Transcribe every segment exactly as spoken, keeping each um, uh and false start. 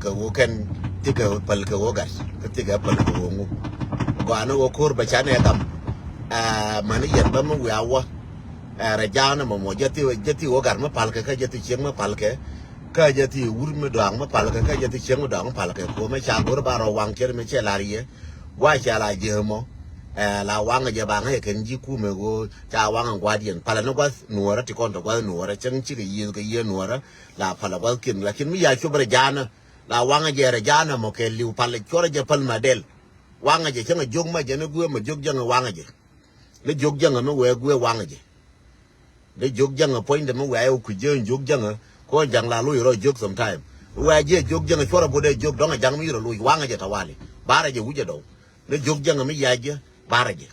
Ɣöö kɛn thikɛ päl kɛ ɣöö gat, kä thikɛ päl kɛ ɣöö ŋu. Gɔaa ni ɣöö ko̱r bɛ canɛ gam. Ɛ, mäni yɛn bä mi wiaa wä. Ɛ, rɛ ja̱a̱n ɛmɔ mɔ jɛ thi, jɛ thi ɣöö gat mi palkɛ, kä jɛ thi ciek mi palkɛ, kä jɛ thi wur mi dɔaŋ mi palkɛ, kä jɛ thi ciek mi dɔaŋ mi palkɛ. Ko̱mɛ ca go̱r ba rɔ waŋ cɛr mi cɛ lar yɛ. Gua ca la jiɛ mɔ. Ɛ, la waŋ jɛ ba ŋäc kɛn ji̱ kumɛ ɣöö ca waŋ gua̱diɛn. Palɛ ni gua̱th nuɔrä ti kɔn tɔ gua̱th nuɔrä cäŋ cikɛ yiëth kɛ yiëë nuɔrä. La palɛ gua̱th kiɛn. Lakin mi ya cop rɛ ja̱a̱n. La waŋä jɛ rɛ ja̱a̱n ɛmɔ kɛ li̱w pal cuɔrɛ jɛ päl ma dɛl. Waŋä jɛ cäŋɛ jiök ma jɛ ni guëë ma jiök jäŋɛ waŋä jɛ. Ni jiök jäŋɛ mi wee guëë waŋä jɛ. Ni jiök jäŋɛ puɔ̱nydɛ mi wee ayɛ wä kui̱ jiök jäŋɛ. Kɔn ja̱ŋ la loc rɔ jiök sometime. Wee jiɛ jiök jäŋɛ cuɔrɛ bot ɛ jiök dɔŋɛ ja̱ŋ mi yirɛ loc waŋä jɛ tawali. Barɛ jɛ wi̱cɛ dɔw. Ni jiök jäŋɛ mi yac jɛ barɛ jɛ.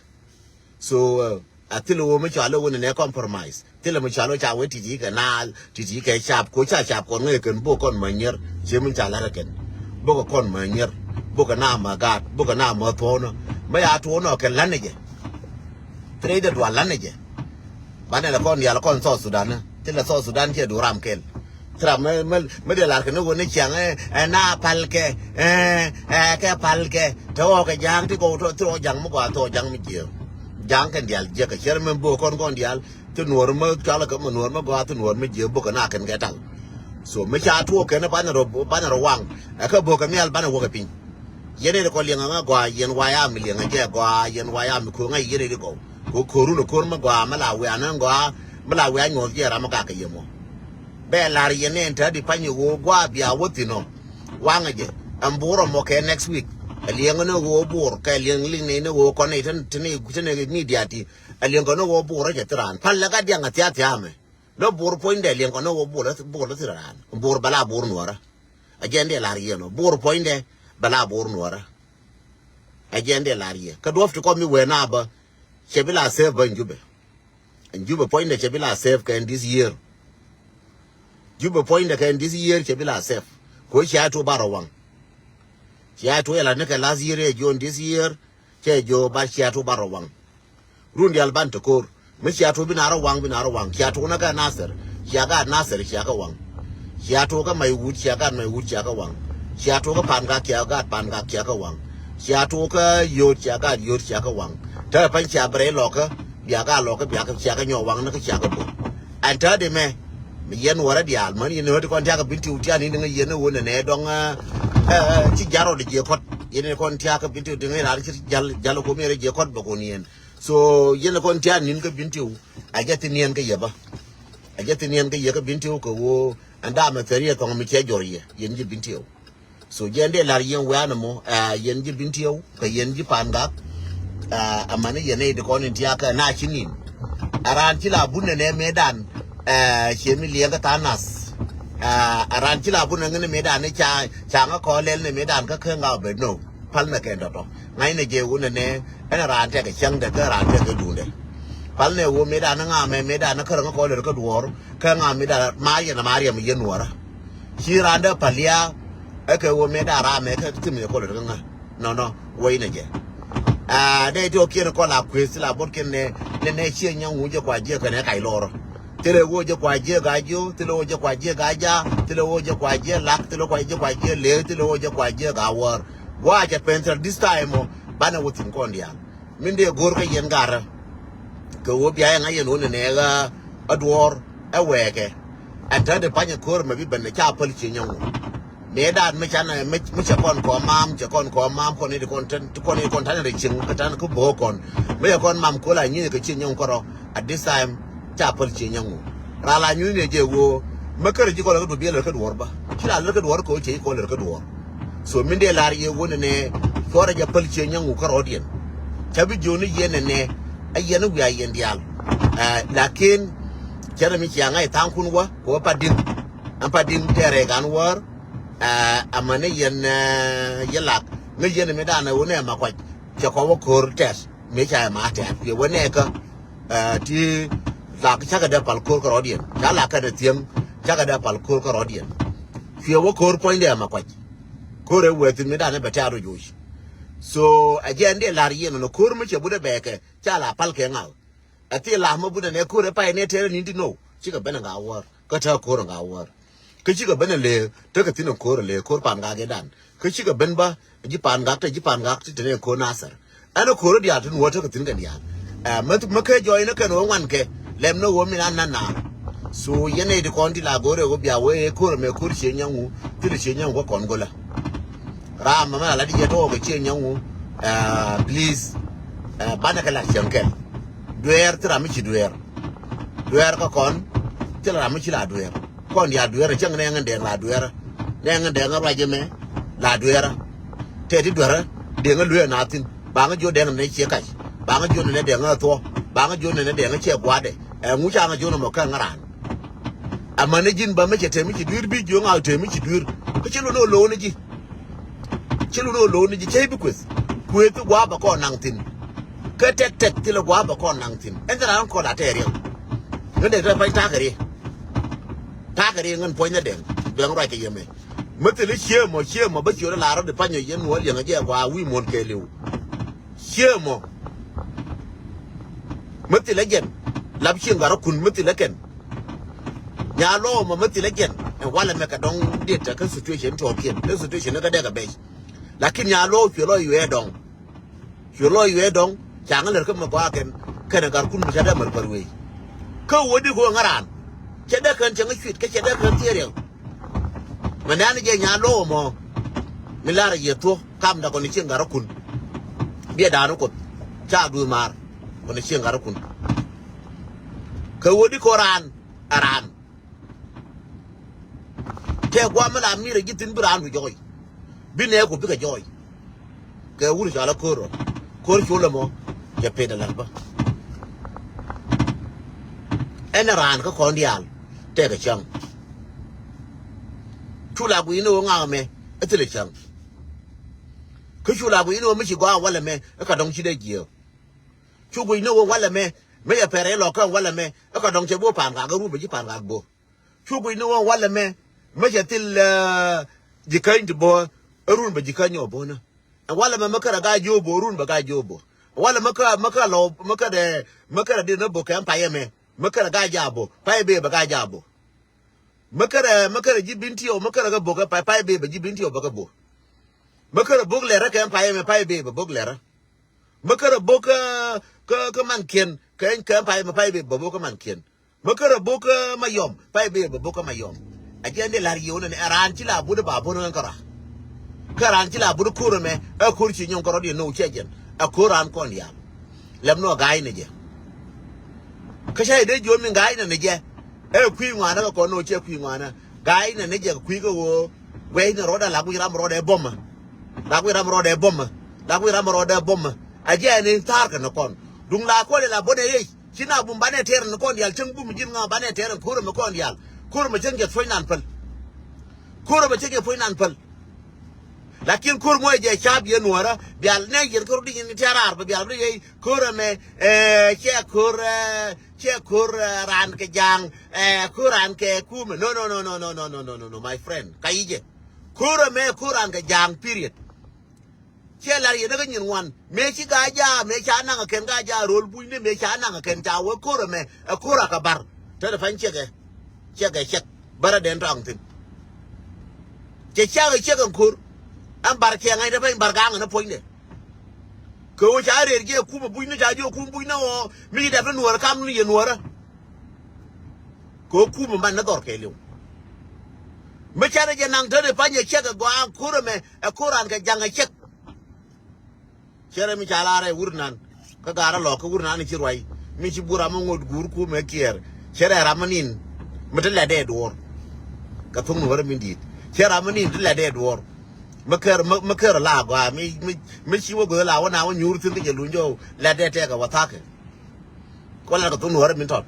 So, uh, a thilɛ wä mi cɔal wä ni nɛ compromise. Thilɛ mi cɔal wä ca wä titi kɛ naal, titi kɛ cap, ko ca cap kɔn ŋäc kɛn bok kɔn ma nyier. Cie mi ca lar kɛn. Bok kɔn ma nyier. Bok na ma gaat, bok na ma thuɔnɔ. Ma ya tuɔnɔ kɛ lan jɛ. Trade dua lan jɛ. Banɛ la kɔn dial kɔn South Sudan. Thilɛ South Sudan cie du ram kɛl. Thira mi, mi, mi dee lar kɛ ni wä ni ciaŋ, ɛ, ɛ, na palkɛ, ɛ, ɛ, kɛ palkɛ. Te wä kɛ ja̱a̱ŋ ti kɔw tɔ, thirɔ ja̱ŋ mi gɔaa, thirɔ ja̱ŋ mi jiɛ. Ja̱a̱ŋ kɛn diaal jiɛ kɛ cɛr mi bok kɔn kɔn diaal. Thi nuɔr mi cɔal kɛ mi nuɔr mi gɔaa, thi nuɔr mi jiɛ bok kɛ na kɛn kɛ tal. So mi ca tuɔɔk kɛn banɛ rɔ, banɛ rɔ waŋ. Ɛ kɛ bok kɛ nhial banɛ wä kɛ piny. Yɛn ɛ kɔ liɛŋ ŋa gɔaa, yɛn wa ya mi liɛŋ ŋa jɛ gɔaa, yɛn wa ya mi ko̱o̱ŋ ŋa yɛn ɛ kɔ. Ko ko̱o̱run ko̱o̱r mi gɔaa mi la wian ŋa gɔaa, mi la wian nyuɔth jɛ ram mi gak kɛ yɛ mɔ. Bɛ lar yɛn ni ɛn te di pany ɣöö gua bia wä thin ɔ. Waŋɛ jɛ ɛn buur ɔmɔ kɛ next week. Ɛ liɛŋ ni ɣöö buur kɛ liɛŋ liŋ ni ni ɣöö kɔn ni tin tin ni tin ni media ti. Ɛ liɛŋ kɔn ni ɣöö buur ɛ jɛ thi raan pal lɛ ka diaŋ ɛ thia thia mɛ. Lɔ buur puɔ̱nydɛ liɛŋ kɔn ni ɣöö buur lɛ buur lɛ thi raan buur bɛ la buur nuɔrä. Ɛ jɛ ɛn dee lar yɛn ɔ buur puɔ̱nydɛ bɛ la buur nuɔrä. Ɛ jɛ ɛn dee lar yɛ kä duɔ̱p ti kɔn mi wee na bä. Cɛ bi la save bä in Jubɛ. In Jubɛ puɔ̱nydɛ cɛ bi la save kɛ in this year. Jubɛ puɔ̱nydɛ kɛ in this year cɛ bi la save. Ko cia tuɔ ba rɔ waŋ. Cia tuɔ yɛ la ni kɛ last year yɛ jiɔ in this year. Cɛ jiɔ ba cia tuɔ ba rɔ waŋ. Run dial ban te ko̱r. Mi cia tuɔ bi na rɔ waŋ bi na rɔ waŋ cia tuɔ na kɛ Nasir. Cia gat Nasir cia kɛ waŋ. Cia tuɔ kɛ Maiwut cia gat Maiwut cia kɛ waŋ. Cia tuɔ kɛ Pangak cia gat Pangak cia kɛ waŋ. Cia tuɔ kɛ Yot cia gat Yot cia kɛ waŋ. Te pany cia bɛ rɛy lɔkä bia gat lɔkä bia kɛ cia kɛ nyɔ waŋ ni kɛ cia kɛ bok. Ɛn te di mɛ mi yɛn wärä diaal män yɛn ni hä ti kɔn tiakä bin ti wut tian ni ni ŋä yɛn ni wun ni nɛ dɔŋ. Ci jar rɔ di jiɛ kɔt yɛn ni kɔn tiakä bin ti wut ti ŋä rar ci jal jal ko mi rɛ jiɛ kɔt bɛ ko ni yɛn. So yɛn kɔn tian nin kä bin tiw. A jɛ thin yɛn kä yɛ bä. A jɛ thin yɛn kä yɛ kä bin tiw kä wo. Ɛn dam ɛ thɛr yɛ thɔŋ mi cɛ jɔr yɛ yɛn ji̱ bin tiw. So jɛ ɛn dee lar yɛn wɛ̈ɛ̈n ɛmɔ ɛ yɛn ji̱ bin tiw kä yɛn ji̱ Pangak. Ɛ amäni yɛn ɛ di kɔn in tiakä na ci nin. A raan ci la bun nɛ nɛ mëëdan. Ɛ ciɛ mi liɛŋ kä tha̱a̱ŋ nath. Ɛ a raan ci la bun nɛ ŋäni mëëdan ni ca ca ŋä kɔn lɛl ni mëëdan kä kä ŋa bɛ no. Pal nɛ kɛn tɔtɔ ŋa̱cnɛ jɛ wunɛ nɛ. Ɛn raan tɛkɛ cäŋdɛ kä raan tɛkɛ duundɛ. Pal nɛ wun mëëdan ni ŋa̱ mɛ mëëdan ni kärä ŋä kɔn lɛr kä duɔ̱ɔ̱r. Kä ŋa̱ mëëdan ma̱a̱r yɛn ma̱a̱r yɛn mi yɛn nuɔ̱ɔ̱rä. Ci raan dee pal ya. Ɛ kɛ wun mëëdan ram mɛ kä thim yɛ kɔn lɛr kä ŋä. Nɔnɔ wec nɛ jɛ. Aa dee ti ɔ kiɛn kɔn la kueth ti la bot kiɛn nɛ nɛ nɛ ciɛ nyɛ ŋu jɛ kua jiɛ kɛnɛ kac lɔrɔ. Thilɛ wä jɛ kua jiɛ ga jiö, thilɛ wä jɛ kua jiɛ ga ja, thilɛ wä jɛ kua jiɛ lak, thilɛ kua jiɛ kua jiɛ lek, thilɛ wä jɛ kua jiɛ ga wäär. Gua cɛ pɛn thil this time ɔ banɛ wä thin kɔn diaal. Min dee go̱o̱r kä yɛn garä. Kɛ wä bia yɛ ŋa̱c yɛn wä nɛ nɛ ɣä a duɔ̱ɔ̱r ɛ wɛɛkɛ. Ɛn tändɛ panyɛ ko̱r mɛ bi bɛn ca päl cië nyɛ ŋu. Mëëdan mi canɛ mi cɛ kɔn kɔn mam cɛ kɔn kɔn mam kɔn i̱ kɔn tɛn kɔn i̱ kɔn tɛn rɛ cieŋ kɛ tɛn kä bo̱o̱ kɔn mi cɛ kɔn mam ko̱l a nyieny kɛ cieŋ nyɔŋ kɔrɔ. At this time ca päl cieŋ nyɔŋ. Raa la nyuuth ni jɛ woo mi kärɛ ji̱ kɔn lɛ kä duɔ̱r biɛ lɛ kä duɔ̱r bä ci la lɛ kä duɔ̱r kɛ wä cɛ ji̱ kɔn lɛ kä duɔ̱r. So min dee lar yɛ wun ni nɛ cuɔrɛ jɛ päl cieŋ nyɔŋ kä rɔɔdiɛn. Ca bi jiöni yɛn ni nɛ a yɛn wiaa yɛn diaal. Lakin cɛ rɛ mi cia ŋa̱c tha̱a̱ŋkun wä kɛ wä pa di̱ŋ. Ɛn pa di̱ŋ tɛɛrɛ gan wäär. Amäni yɛn yɛ lak ŋäc yɛn mi danɛ wä nɛ ma kuac. Cɛ kɔ wä ko̱r tɛth mi ca yɛ ma tɛth kuiɛ wä nɛ kä ti lak cakɛ dee pal ko̱r kä rɔɔdiɛn ca lak kɛn thiäŋ. Cakɛ dee pal ko̱r kä rɔɔdiɛn. Kuiɛ wä ko̱r puɔ̱nydɛ ma kuac. Ko̱r ɛ wee thi̱n mi danɛ bɛ tɛ̈r rɔ joc. So ɛ jɛ ɛn dee la̱r yɛn nɔ ko̱r mi cɛ but ɛ bɛɛkɛ ca la pal kɛ ŋa̱th. Ɛ thil la mi but ɛ nɛ ko̱r ɛ pay nɛ tɛr ɛ ni̱n ti no̱w cikɛ ben ɛ ŋa̱ wäär kä tɛ̈r ko̱r ɛ ŋa̱ wäär. Kä cikɛ ben a lëë tekɛ thi̱n a ko̱r a lëë ko̱r Pangak ëëdan. Kä cikɛ ben bä ji̱ Pangak te ji̱ Pangak ti te ne ko̱r Nasir. Ɛn a ko̱r a diaal ti nuɔ̱ɔ̱r tekɛ thi̱n kɛ diaal. Ɛ, mä, mä kɛ jɔɔy ni kɛn ɣöö ŋuan kɛ lɛm ni ɣöö min a nan naar. So yɛn nɛy ti kɔn ti la go̱o̱r ɛ ɣöö bia wee ɛ ko̱r ɛmɛ ko̱r cie nyɔŋ wu thil cie nyɔŋ wu kä kɔn go̱lä. Ram mɛ mɛ la di jɛ tɔɔk cie nyɔŋ wu. Ɛ, please. Ɛ, banɛ kɛ la cieŋ kɛl. Dueer thil ram mi ci dueer. Dueer kä kɔn thil ram mi ci la dueer. Kɔn diaal dueerä cäŋ nɛ ŋän dɛŋ la dueerä. Nɛ ŋän dɛŋ ruac ɛmɛ la dueerä. Tɛt i̱ dueerä dɛŋ a luee na thi̱n. Baŋä jiɔ dɛŋ nɛ ciɛ kac. Baŋä jiɔ nɛ dɛŋ a thuɔ. Baŋä jiɔ nɛ dɛŋ a ciɛ gua̱dɛ. Ɛ ŋu caŋä jiɔ nɛ mɔ kä ŋä raan. Amäni ji̱n bä mi cɛ tɛm mi ci dui̱r bi jiɔ ŋa̱ tɛm mi ci dui̱r. Kä ci lu ni ɣä lo̱o̱n ni ji̱. Ci lu ni ɣä lo̱o̱n ni ji̱ cä i̱ bi kueth. Kueth i̱ gua̱a̱ bä kɔn naŋ thi̱n. Kä tɛk tɛk thilɛ gua̱a̱ bä kɔn naŋ thi̱n ɛn thil raan kɔn la tɛɛr yɛ. Ŋän dɛŋ tɛk pa̱ny ta̱a̱ kɛ riɛ. Ta̱a̱ kɛ riɛ ŋän puɔ̱ny ni dɛŋ. Dɛŋ ruac kɛ yɛ mɛ. Mi thil i̱ ciee mɔ ciee mɔ bä ciöt ala rɔ̱ di pa̱ny ɔ yɛn nuɔ̱ɔ̱r liɛŋ ɛ jɛ gua̱a̱ wi̱i̱ muɔ̱ɔ̱n kɛɛliw. Ciee mɔ. Mi thilɛ jɛn lap cieŋ gat rɔ kun mi thilɛ kɛn. Nya lɔɔ mɔ mi thilɛ jɛn ɛn walɛ mɛ kɛ dɔŋ diet kä situation tɔɔkiɛn kä situation ni kä dɛk a bɛc. Lakin nya lɔɔ cuɛ lɔ yuɛ dɔŋ. Cuɛ lɔ yuɛ dɔŋ ca ŋä lɛr kä mɛ gɔaa kɛn kɛn ɛ gat kun mi ca dee mɛr pär wee. Kä wä di ko̱ ŋä raan cɛ dee kɛn cɛ ŋä cuit kä cɛ dee kɛn thieriɛŋ. Mɛ nɛn jɛ nya lɔɔ mɔ mi lar yɛ thuɔ. Kam da kɔn cieŋ gat rɔ kun. Biɛ da̱a̱n kuoth ca duuth maar kɔn cieŋ gat rɔ kun. Kɛ wä di kɔ raan a raan. Tɛ guam mi la mir a ji̱ thi̱n bi raan du jɔɔy. Bi nɛɛku bikɛ jɔɔy. Kɛ wur cɔal a ko̱r rɔ ko̱r col ɛmɔ. Cɛ pet a la̱r bä. Ɛn a raan kä kɔn diaal tɛkɛ cäŋ. Cu la gui̱n ni wä ŋa̱k ɛmɛ ɛ thilɛ cäŋ. Kä cu la guic ni wä mi ci gɔaa walɛ mɛ ɛ ka dɔŋ ci dee jiääk. Cu guic ni wä walɛ mɛ mi cɛ pɛr ɛ lɔ kä walɛ mɛ ɛ ka dɔŋ cɛ bo̱o̱ Pangak ɛ run bɛ ji̱ Pangak bo̱o̱. Cu guic ni wä walɛ mɛ mi cɛ thil ji̱ käny ti bo̱o̱ ɛ run bɛ ji̱ käny ɔ bo̱o̱nä. Ɛ walɛ mɛ mi kärɛ gaa jiöö bo̱o̱ run bɛ gaa jiöö bo̱o̱. Walɛ mi kä mi kä lɔ mi kärɛ mi kärɛ di̱t ni bo̱o̱ kɛ ɛn payɛ mɛ mi kärɛ gaa jaa bo̱o̱ payɛ bee bɛ gaa jaa bo̱o̱. Mi kärɛ mi kärɛ ji̱ bin tiɛw mi kärɛ kä bo̱o̱ kɛ pay payɛ bee bɛ ji̱ bin tiɛw bɛ kä bo̱o̱. Mi kärɛ bo̱k lɛrä kɛ ɛn payɛ mɛ payɛ bee bɛ bo̱k lɛrä. Mi kärɛ bo̱k kä kä kä mankiɛn kɛ kɛ ɛn payɛ mɛ payɛ bee bɛ bo̱k kä mankiɛn. Mi kärɛ bo̱k kä mayɔm payɛ bee bɛ bo̱k kä mayɔm. A jiɛn di la̱r yiew nɛn ɛ raan ci la but ba bo̱n ɣän kära. Kä raan ci la but ko̱r ɛmɛ ɛ ko̱r ci nyɔŋ kärɔ̱diɛn ni wä ciɛ jiɛn ɛ ko̱r raan kɔn diaal. Lɛm ni wä ga̱a̱c ni jɛ. Kä ca jɛ dee jiöm ni ga̱a̱c ni ni jɛ. Ɛ kui̱ ŋuanä kɛ kɔn ni wä ciɛ kui̱ ŋuanä ga̱a̱c ni ni jɛ kɛ kui̱ kä ɣöö guɛc ni rɔɔdɛ la guic ram rɔɔdɛ bɔmä. La guic ram rɔɔdɛ bɔmä. La guic ram rɔɔdɛ bɔmä. A jiɛn ni tha̱a̱r kɛ ni kɔn duŋ la kɔn la bo̱n ɛ yec. Ci na bum banɛ tɛɛr ni kɔn diaal cäŋ bum ji̱n ŋa banɛ tɛɛr ni ko̱r ɛmɛ kɔn diaal. Ko̱r ɛmɛ cäŋ jɛ puɔ̱ny nan päl. Ko̱r ɛmɛ cäŋ jɛ puɔ̱ny nan päl. Lakin ko̱r muɔc jɛ ca̱a̱p yɛn nuɔ̱ɔ̱rä bial nɛ yɛn ko̱r di yɛn tɛɛr raar bä bial bi yɛ ko̱r ɛmɛ. Cɛ ko̱r cɛ ko̱r raan kɛ ja̱a̱ŋ. Ko̱r raan kɛ kumɛ no no no no no no no no no no my friend ka yi̱ jɛ. Ko̱r ɛmɛ ko̱r raan kɛ ja̱a̱ŋ period. Ciɛ lar yɛn kä nyin ŋuan mëë ci gaa jaa mëë ca naŋ kɛn gaa jaa ro̱l bunyni mëë ca naŋ kɛn ca wee ko̱r ɛmɛ. Ɛ ko̱r a kɛ bar te ni pa̱ny ciɛkɛ. Ciɛkɛ ciɛk bärä den tɔaŋ thi̱n. Cɛ ciakɛ ciɛk ɛn ko̱r. Ɛn bar kiɛ ŋa̱cdɛ pa̱ny bar gaŋ ɛn ɛ puɔ̱nydɛ. Kɛ ɣöö ca rëër jiɛ kumɛ bunyni ca jiɔ kum bunyni ɣɔɔ mi ci dɛp ni nuɔ̱ɔ̱rä kam ni yɛ nuɔ̱ɔ̱rä. Kɛ ɣöö kumɛ man ni dhɔr kɛɛliw. Mi canɛ jɛ naŋ te ni pa̱ny ɛ ciɛk ɛ gɔaa ko̱r ɛmɛ ɛ ko̱r an kɛ jaŋ ɛ ciɛk. Cɛ rɛ mi ca lar ɛ wur nan kä ga̱a̱r ɛ lɔk kä wur nan ci ruac mi ci bur ram mi ŋot guur kumɛ kiɛɛr. Cɛ rɛ ram mi nin mi te lɛt dee duɔ̱ɔ̱r. Kɛ thuŋ mi wärä mi di̱i̱t cɛ ram mi nin te lɛt dee duɔ̱ɔ̱r. Mi kär mi kär la gɔaa mi mi mi ci wä go̱o̱th la wä na wä nyuur thi̱n kä jɛ luny jɔw lɛt dee tɛɛk ɛ wä tha̱a̱kɛ. Kɔ lat kɛ thok nuɔ̱ɔ̱rä min tɔt.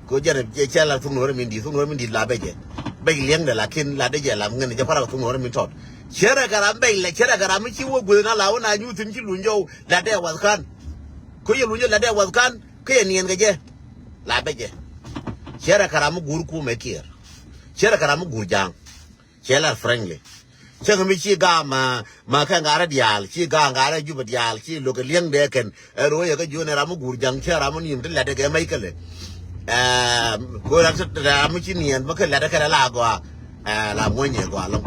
Kɛ jɛn cɛ lat thok nuɔ̱ɔ̱rä min di̱i̱t thok nuɔ̱ɔ̱rä min di̱i̱t la bɛ jɛ. Bɛ liɛŋdɛ lakin lat dee jɛ lam ŋän jɛ pa̱t lat kɛ thok nuɔ̱ɔ̱rä min tɔt. Cɛ rɛ kɛ ram bɛc lɛ cɛ rɛ kɛ ram mi ci wä gueth na la wä na nyuuth thi̱n ci luny jɔw lat dee wath kan. Kɛ yɛ luny jɔw lat dee wath kan kɛ yɛ niɛn kɛ jɛ. La bɛ jɛ. Cɛ rɛ kɛ ram mi guur kumɛ kiɛɛr. Cɛ rɛ kɛ ram mi guur ja̱a̱ŋ. Cɛ lar frankly. Cäŋ mi ci gam ma ma kɛ ŋa̱rä diaal ci gam ŋa̱rä jupä diaal ci lo̱k kɛ li̱eŋ dee kɛn. Ɛ ro̱o̱ yɛ kä jiön ɛ ram mi guur ja̱ŋ cä ram mi ni̱em ti latdɛ kɛ mɛc kɛ lɛ. Ɛɛ ko ram ti ram mi ci niɛn ma kɛ latdɛ kɛ la gɔaa. Ɛ la muɔnyɛ gɔaa lɔŋ.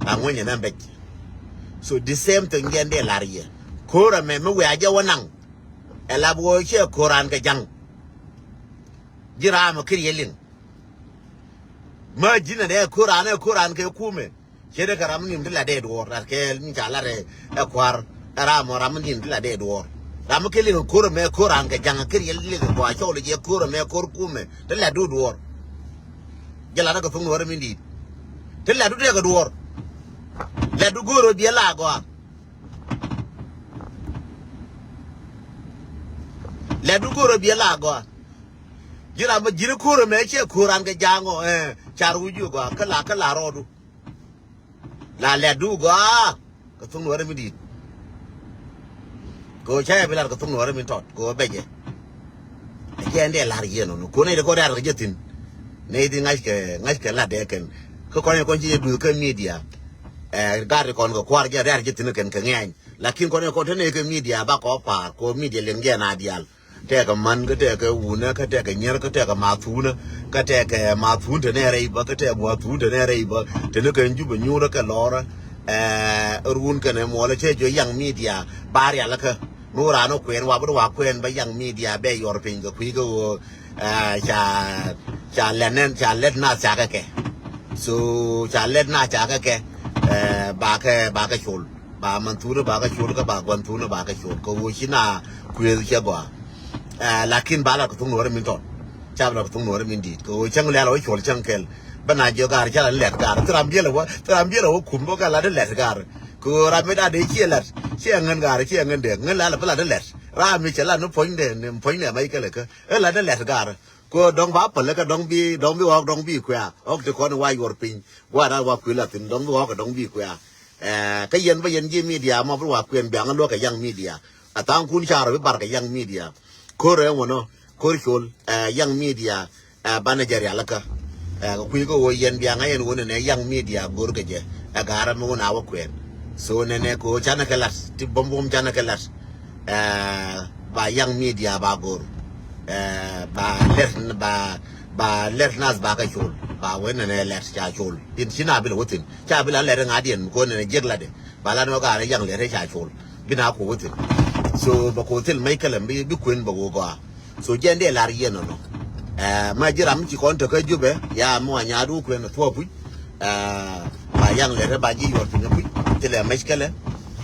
La muɔnyɛ nɛ bɛc. So the same thing jɛn dee lar yɛ. Ko̱r ɛmɛ mi wiaa jɛ wä naŋ. Ɛ la bi wä ciɛ ko̱r an kɛ ja̱ŋ. Ji̱ raam ɛ kir yɛ liŋ. Mä ji̱n ɛ dee ko̱r an ɛ ko̱r an kɛ kumɛ. Ciɛ dee kɛ ram nim ti la dee duɔ̱ɔ̱r lat kɛ mi ca lat ɛ kua̱r. Ɛ ram ɔ ram nim ti la dee duɔ̱ɔ̱r. Ram mi kɛ liŋ ko̱r ɛmɛ ko̱r an kɛ ja̱ŋ ɛ kir yɛ liŋ kɛ gɔaa cɔl jɛ ko̱r ɛmɛ ko̱r kumɛ. Ti la du duɔ̱ɔ̱r. Jɛ lat ɛ kɛ thuŋ nuɔ̱ɔ̱r min di̱i̱t. Ti lɛt du tekɛ duɔ̱ɔ̱r. Lɛt du go̱o̱r ɔ biɛ la gɔaa. Lɛt du go̱o̱r ɔ biɛ la gɔaa. Ji̱ ram bä ji̱n ko̱o̱r ɛmɛ ciɛ ko̱o̱r an kɛ ja̱a̱ŋ ɔ car wi̱c ji̱ gɔaa kä la kä la rɔɔdu. La lɛt du gɔaa. Kɛ thok nuɔrɛ mi di̱i̱t. Kɛ ɣöö ca yɛ bi lar kɛ thok nuɔrɛ mi tɔt kɛ ɣöö bɛcɛ. Ɛ jɛ ɛn dee lar yien ɔnɔ ko̱n nɛy ti kɔn riar kɛ jɛ thi̱n. Nɛy ti ŋa̱ckɛ ŋa̱ckɛ lat dee kɛn. Kä kɔn yɛ kɔn ci jɛ duth kä midia. Ɛ gat ti kɔn kɛ kua̱r jɛ riar jɛ thi̱n kɛn kɛ ŋɛ̈ny. Lakin kɔn yɛ kɔn te nɛy kɛ midia bakɔ pa̱a̱r kɛ ɣöö midia liŋ jɛ na diaal. Tɛkɛ män kä tɛkɛ wunä kä tɛkɛ nyier kä tɛkɛ mathunä kä tɛkɛ mathun te nɛ rɛy bä kä tɛkɛ mathun te nɛ rɛy bä te ni kɛ jup a nyuurä kɛ lɔrä. Ɛ run kɛnɛ muɔlä cɛ jɔ yaŋ midia ba rial kä mi wä ran wä kuɛn wa bä wa kuɛn bä yaŋ midia bɛ yɔr piny kɛ kui̱ kä wä. Ɛ ca ca lɛt nɛn ca lɛt na ca kɛ kɛ so ca lɛt na ca kɛ kɛ. Ɛ ba kɛ ba kɛ col. Ba man thunä ba kä col kä ba guan thunä ba kä col kä wo ci na kueth cɛ gɔa. Ɛ lakin ba la kɛ thuk nuɔrɛ min tɔt. Ca ba la kɛ thuk nuɔrɛ min dit kä wo cäŋ lɛl wo col cäŋ kɛl. Bä na jiɔ gar ca la lɛt gar thram biel wo thram biel wo kum bä ka la de lɛt gar. Kä wo ram mi da de ciɛ lɛt ciɛ ŋän gar ciɛ ŋän de ŋän la la bä la de lɛt ram mi cɛ la ni puɔny de ni puɔny de ma ikɛlɛ kä ɛ la de lɛt gar. Kä dɔŋ ba päl kä dɔŋ bi dɔŋ bi ɣɔk dɔŋ bi kuɛ ɣɔk ti kɔn wa yuɔr piny. Wa da wa kuɛ la thin dɔŋ bi ɣɔk dɔŋ bi kuɛ. Ɛ kä yɛn bä yɛn ji̱ midia mɔ bi wa kuɛn biaŋ luɔk kɛ yaŋ midia. A thaŋ kun carɔ bi bar kɛ yaŋ midia. Ko̱r ɛ ŋuɔnɔ ko̱r col ɛ yaŋ midia. Ɛ banɛ jɛ rialikä. Ɛ kɛ kui̱ kä ɣöö yɛn biaŋ a yɛn ɣöö nɛnɛ yaŋ midia go̱r kɛ jɛ ɛ ga̱rä mi ɣöö na wä kuɛn. So nɛnɛ kɛ ɣöö canɛ kɛ lat ti buɔ̱m buɔ̱m canɛ kɛ lat. Ɛ ba yaŋ midia ba go̱r. Ɛ ba lɛt ba ba lɛt nath ba kɛ col ba wen nɛnɛ lɛt ca col. Tin ci na bi lɛ wä thin. Ca bi la lɛt ŋa̱diɛn mi ko̱n nɛnɛ jiɛk latdɛ ba la ni wä ga̱a̱r yaŋ lɛt ca col. Bi na ko wä thil. So bɛ ko thil mec kɛlɛ bi bi kuën bɛ wä gɔaa. So jɛn dee lar yɛn nɔnɔ. Ɛ ma ji̱ ram ci kɔn tekä jupɛ ya mi wa nyaat wä kuën thuɔ̱ɔ̱p puc. Ɛ ba yaŋ lɛt ba ji̱ yuɔr piny puc thilɛ mec kɛlɛ.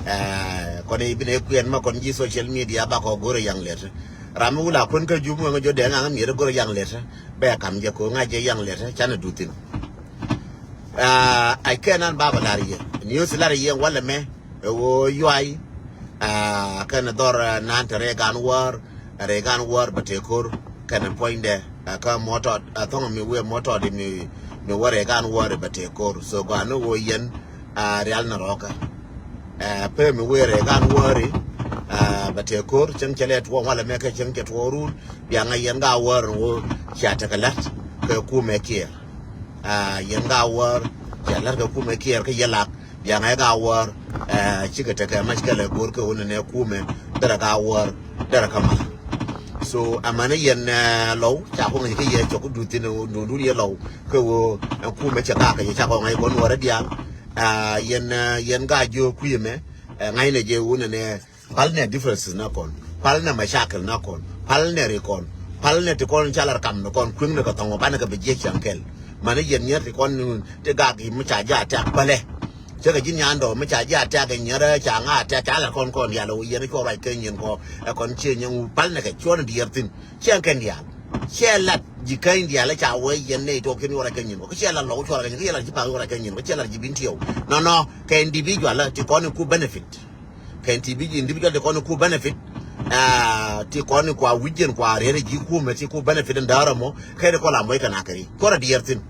Ɛ kɔn i̱ bi nɛ kuɛn ma kɔn ji̱ social media ba kɔ go̱rɛ yaŋ lɛt. Ram mi wula kuën kä jup mi wä ŋä jɔ dee ŋaŋ miet go̱rɛ yaŋ lɛt. Bɛ kam jɛ ko ŋa̱c jɛ yaŋ lɛt canɛ duth thin. Aa, a kɛn an baba lar yɛ. News lar yɛ walɛ mɛ. Ɛ woo yuay. Aa, kɛn dhɔr, aa, nan te rɛy gan wäär. Rɛy gan wäär bɛ tëë ko̱r. Kɛn puɔ̱nydɛ. Aa, kä mɔtɔt. Aa, thɔŋ mi wee mɔtɔt mi, mi wä rɛy gan wäär bɛ tëë ko̱r. So gɔaa ni woo yɛn. Aa, rial ni rɔɔkä. Aa, pee mi wee rɛy gan wäär. Aa, bɛ tëë ko̱r. Cäŋ cɛ lɛ tuɔɔŋ walɛ mɛ kɛ cäŋ cɛ tuɔɔŋ run. Biaŋ a yɛn gan wäär ni woo. Cia tekɛ la̱t. Kɛ kumɛ kiɛ. Aa, yɛn ka wäär, cɛ la̱t kɛ kumɛ kiɛɛr kä yɛ lak, biaŋɛ ka wäär, aa, cikɛ tekɛ mac kɛlɛ go̱o̱r kɛ wun nɛ kumɛ, derɛ ka wäär, derɛ kä mal. So, amäni yɛn, aa, lɔw, ca kɔŋ kä yɛ cɔk duthin dundun yɛ lɔw, kɛ woo, ɛn kumɛ cɛ ka kɛ yɛ ca kɔŋ ɛ kɔn wäärä diaal, aa, yɛn, aa, yɛn ka jiö kui̱ mɛ, ɛ, ŋa̱cnɛ jɛ wun nɛ, Pal nɛ differences na kɔn. Pal nɛ mashakil na kɔn. Pal nɛ ri kɔn. Pal nɛ ti kɔn ca lar kam ni kɔn kui̱ŋ ni kɛ thɔŋ banɛ kɛ bi jiɛ ciaŋ kɛl. Mani yɛn nyɛr ti kɔn ni ti gak yi mi ca jiɛ attack pälɛ. Cɛ kɛ ji̱ nyandɔ mi ca jiɛ attack nyɛrɛ ca ŋa attack ca lar kɔn kɔn yal wä yɛn cuɔ ruac kɛ nyin kɔ. Ɛ kɔn ciɛ nyɛŋ wä pal nɛ kɛ cuɔ ni diɛɛr thin. Ciɛ kɛn diaal. Ciɛ lat ji̱ käny diaal ca wä yɛn nɛ itɔ kin yuɔ ruac kɛ nyin kɔ. Ciɛ lat lɔk cuɔ ruac kɛ nyin kɔ. Ciɛ lat ji̱ paŋ yuɔ ruac kɛ nyin kɔ. Ciɛ lat ji̱ bin tiɛw. Nɔ nɔ kɛ individual ti kɔn ni ku benefit. Kɛn ti bi individual ti kɔn ku benefit. Aa, ti kɔn kua wi̱c jɛn kua riɛt ji̱ kumɛ ti ku benefit in däärä mɔ kɛ ti kɔn la mɔc kɛ na kɛ ri kɔn a diɛɛr thin.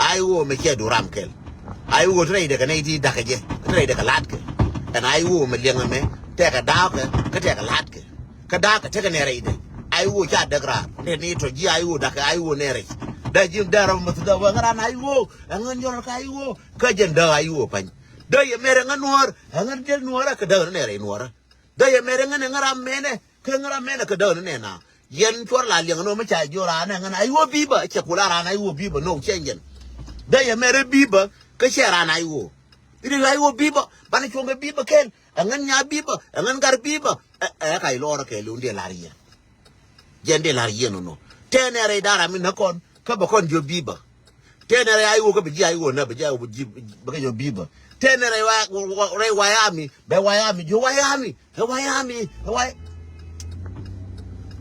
Ai wo mɛ ciɛ du ram kɛl. Ai wo ti rɛy dɛ kɛ nɛy ti da̱kɛ jɛ ti rɛy dɛ kɛ la̱t kɛ. Ɛn ai wo mɛ liɛŋ mɛ tɛkɛ da̱a̱kɛ kä tɛkɛ la̱t kɛ. Kä da̱a̱kɛ tekɛ nɛ rɛy dɛ. Ai wo ca däk raar nɛ ni tɔ ji̱ ai wo da̱kɛ ai wo nɛ rɛy. Dɛ ji̱ däärä mɛ thi däk wä ŋä ran ai wo ɛŋä nyɔr kä ai wo kä jɛn däk ai wo pa̱ny. Dee yɛ mɛrɛ ŋä nuɔ̱ɔ̱r, ɛ ŋä dee nuɔ̱ɔ̱r ɛ kɛ däk ni nɛ rɛy nuɔ̱ɔ̱rä. Dee yɛ mɛrɛ ŋä nɛ ŋä ram mɛnɛ, kɛ ŋä ram mɛnɛ kɛ däk ni nɛ na. Yɛn cuɔr la liɛŋ ni wä mi ca jiɔ raan ɛ ŋä na, a iwä bi̱i̱ bä, cɛ kula raan a iwä bi̱i̱ bä, no, cɛ nyɛn. Dee yɛ mɛrɛ bibä kä cɛ ran a iwoo. Ri a iwoo bibä banɛ cuɔ̱ŋ kɛ bibä kɛl. Ɛŋɛn nya bibä, ɛŋɛn gar bibä. Ɛ, ɛ ka ilɔrä kɛɛliw in dee la̱r yɛn. Jɛn dee la̱r yɛn nɔ. Tɛnɛ rɛy da̱ra mi nä kɔn kä bɛ kɔn jiö bibä. Tɛnɛ rɛy a iwoo kä bɛ ji̱ a iwoo nä bɛ ji̱ a iwoo ji̱ bɛ kɛ jiö bibä. Tɛnɛ rɛy wa, wa, rɛy wa ya mi bɛ wa ya mi jiö wa ya mi. Ɛ wayami, ɛ way,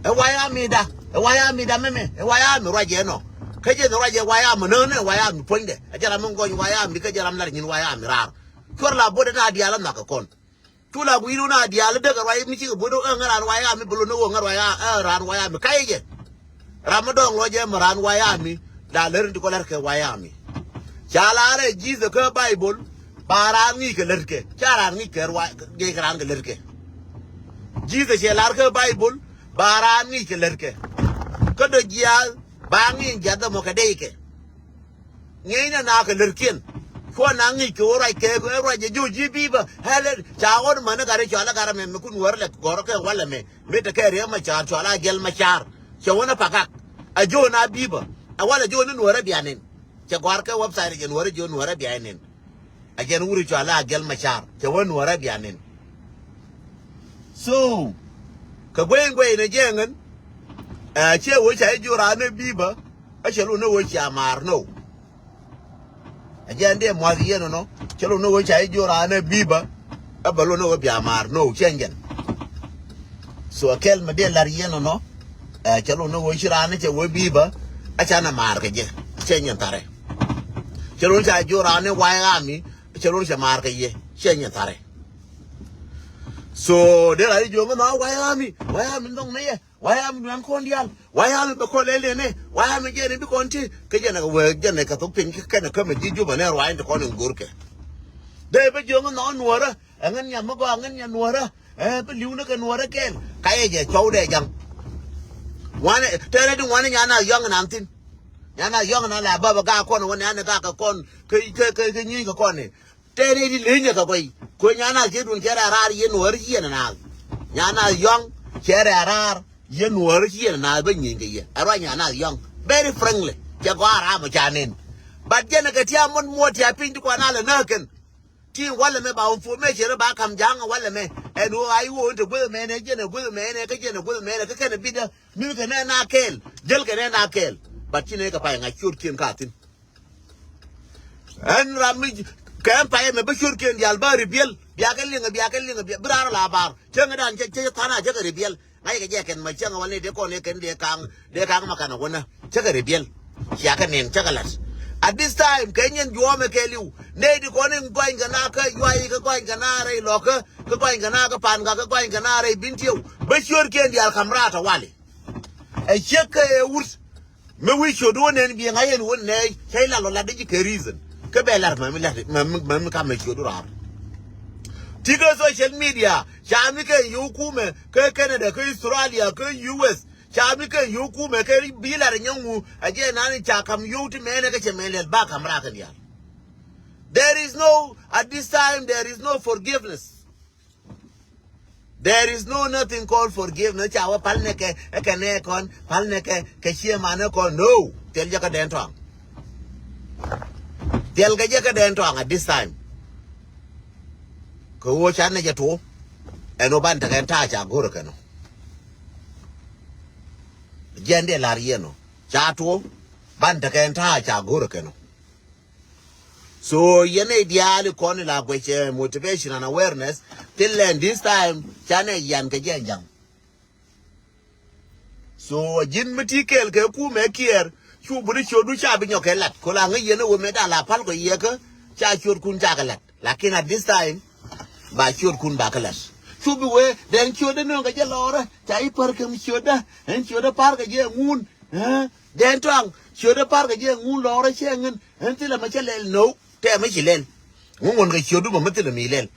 ɛ wayami da, ɛ wayami da mɛmɛ, ɛ wayami ruacɛ nɔ. Kä jɛ ni ruacɛ wayami nä nɛ wayami puɔ̱nydɛ. Ɛ jɛ ram mi ŋɔny wayami kä jɛ ram lar nyin wayami raar. Cuɔr la bo̱dɛ na diaal ɛ nhɔk kɛ kɔn. Cu la gui̱i̱r wä na diaal ɛ däk ɛ ruac mi cikɛ bo̱dɛ ɛ ŋä ran wayami bi lo̱n ɛ wä ŋä ruac ɛ ran wayami kayɛ jɛ. Ram mi dɔ̱ŋ lɔc ɛ mi raan wayami la lär in ti kɔ lär kɛ wayami. Ca la rɛ Jesus kä Baibol ba raan ŋi̱i̱c kɛ lär kɛ ca raan ŋi̱i̱c kɛ ruac kɛ raan kɛ lär kɛ. Jesus cɛ lar kä Baibol ba raan ŋi̱i̱c kɛ lär kɛ. Kä dɔ jiaath ba ŋi̱i̱c jiath dhamɔ kɛ dey kɛ. Ŋi̱eecnɛ na kɛ lärkiɛn. Cuɔ na ŋi̱i̱c kɛ ɣöö ruac kɛ ɣöö ruac jɛ ji̱ ji̱ bi̱i̱ bä. Hɛlɛ ca ɣɔn mäni gat i̱ cɔal i̱ gat ɛmɛ mi kun wäärä lɛ gɔ̱rä kɛ walɛ mɛ mi te kɛ Riɛk Macar cɔal i̱ Agɛl Macar. Cɛ wänä pakak. A ji̱ ɣöö na bi̱i̱ bä. Ɛ walɛ ji̱ ɣöö ni nuäärä bianin. Cɛ gɔ̱a̱r kɛ website jɛ nuäärä ji̱ ɣöö nuäärä bianin. A jɛn wuri cɔal i̱ Agɛl Macar cɛ wä nuäärä bianin. So kɛ guey guey ni jɛ ŋän. Ɛ ciɛ wä ca i̱ ji̱ ɣöö raan ni bi̱i̱ bä. Ɛ cɛ lu ni wä cia maar no. Ɛ jɛn dee muath yɛn nɔ cɛ lo ni wä ca i̱ ji̱ ɣöö raan ɛ bi̱i̱ bä. Ɛ bä lo ni wä bia maar no cɛ jɛn. So ɛ kɛl mi dee lar yɛn nɔ ɛ cɛ lo ni wä ci raan cɛ wä bi̱i̱ bä. Ɛ ca na maar kɛ jɛ cɛ nyɛn tharɛ. Cɛ lo ni ca ji̱ ɣöö raan ni wayami cɛ lo ni cɛ maar kɛ yɛ cɛ nyɛn tharɛ. So dee lar i̱ ji̱ ɣöö ŋä na wayami wayami nhɔk ni yɛ. Wayami nuan kɔn diaal wayami bɛ kɔn lɛl nɛnɛ wayami jɛn ibi kɔn ti kä jɛn ɛ wee jɛn ɛ kɛ thok piny kä kɛn ɛ kämɛ ji̱ Jubɛ nɛ ruac in ti kɔn in go̱rkɛ. Dee bä jiöŋ in nhɔk nuɔrä ɛ ŋän nya mi gɔaa ŋän nya nuɔrä. Ɛ bä li̱w ni kɛ nuɔrä kɛɛl ka yɛ jɛ cuɔw dee jaŋ. Ŋuanɛ tɛɛrɛ di ŋuanɛ nya na yɔ̱ŋ in an thi̱n. Nya na yɔ̱ŋ in an la bä bä gak kɔn wä nɛ an ɛ gak kɛ kɔn kä kä kä nyi̱i̱ kɛ kɔn ni. Tɛɛrɛ di lenyɛ kɛ guay kuɛ nyan a kiɛ dun cɛ rɛ raar yɛ nuɔɔr ci yɛn naath. Nyan a yɔ̱ŋ cɛ rɛ raar yɛ nuɔɔr ci yɛn naath bä nyieny kɛ yɛ ɛ ruac nyan a yɔ̱ŋ. Very frankly cɛ gɔaa ram ca nen. But jɛn kɛ tiam mɔt muɔt tiam piny ti kuan a lɛ nääk kɛn. Ti walɛ mɛ ba wä puɔ̱ mɛ cɛ rɛ ba kam ja̱a̱ŋ walɛ mɛ ɛn ɣöö a i̱ ɣöö in te guäth mɛnɛ jɛn ɛ guäth mɛnɛ kä jɛn ɛ guäth mɛnɛ kä kɛn ɛ bit ɛ mi kɛ nɛ na kɛɛl jäl kɛ nɛ na kɛɛl. But ci nɛ kɛ pay ŋa̱c ciötkiɛn ka thi̱n. Ɛn ram mi kɛ ɛn payɛ mɛ bä ciötkiɛn diaal bä ribiɛl biakɛ liŋ biakɛ liŋ bi raar la bar cäŋ dan cä cä tha̱na cä kɛ ribiɛl. Ŋa̱c kɛ jɛ kɛn ma cäŋ wal ni dee kɔn ni kɛn dee kaŋ dee kaŋ ma kan a wänä cä kɛ ribiɛl. Ciakɛ nin cä kɛ la̱t. At this time kɛ nyɛn juɔ̱ɔ̱mɛ kɛ li̱w nɛy di kɔn in gɔany kɛ na kä yuay kä gɔany kɛ na rɛy lɔkä kä gɔany kɛ na kä pan ka kä gɔany kɛ na rɛy bin tiɛw bä ciötkiɛn diaal ka̱m raar tawali. Ɛ ciek kä ɛ wut. Mi wi̱i̱ ciötdu wä nɛn biɛ ŋa̱c ɛn wä nɛɛc cä i̱ lat lɔ lat dee ji̱ kɛ reason. Kä bɛ lat mami lat mami mami kamɛ ciötdu raar. Ti̱kɛ social media ca mi kɛ yio̱w kumɛ kä Canada kä Australia kä U S. Ca mi kɛ yio̱w kumɛ kɛ bi lat nyɛ ŋu a jɛ nani ca kam yio̱w ti mɛnɛ kä cɛ mɛ lɛl ba kam raar kɛ diaal. There is no, at this time there is no forgiveness. There is no nothing called forgiveness. Ca wä pal nɛ kɛ ɛ kɛ nɛ kɔn pal nɛ kɛ kɛ ciɛ manɛ kɔn no. Thil jɛ kä dɛn tɔaŋ. Thil kɛ jɛ kä dɛn tɔaŋ at this time. Kɛ wä ca nɛ jɛ tuɔ ɛn wä ban tekɛ ɛn ta̱a̱ ca go̱rɛ kɛ nɔ. Jɛn dee lar yɛn nɔ ca tuɔ ban tekɛ ɛn ta̱a̱ ca go̱rɛ kɛ nɔ. So yɛn ɛ diaal ikɔn ila guɛcɛ motivation and awareness. Thilɛ this time canɛ yan kɛ jɛ jaŋ. So ji̱n mi ti kɛɛl kɛ kumɛ kiɛɛr cu buni ciötdu ca bi nyɔk kɛ lat kola ŋäc yɛn ɛ wemɛ da la pal kɔ yɛkä. Ca ciötkun ca kɛ lat lakin at this time ba ciötkun ba kɛ lat. Cu bi wee dɛn ciötdä nööŋ kɛ jɛ lɔɔrä ca i̱ pär kɛ mi ciötdä ɛn ciötdä par kɛ jɛ ŋun. Dɛn tɔaŋ ciötdä par kɛ jɛ ŋun lɔɔrä cɛ ŋän. Ɛn thilɛ mɛ cä lɛl no tɛmɛ ci lɛl. Ŋu ŋuɔn kɛ ciötdu mɔ mi thilɛ mi lɛl.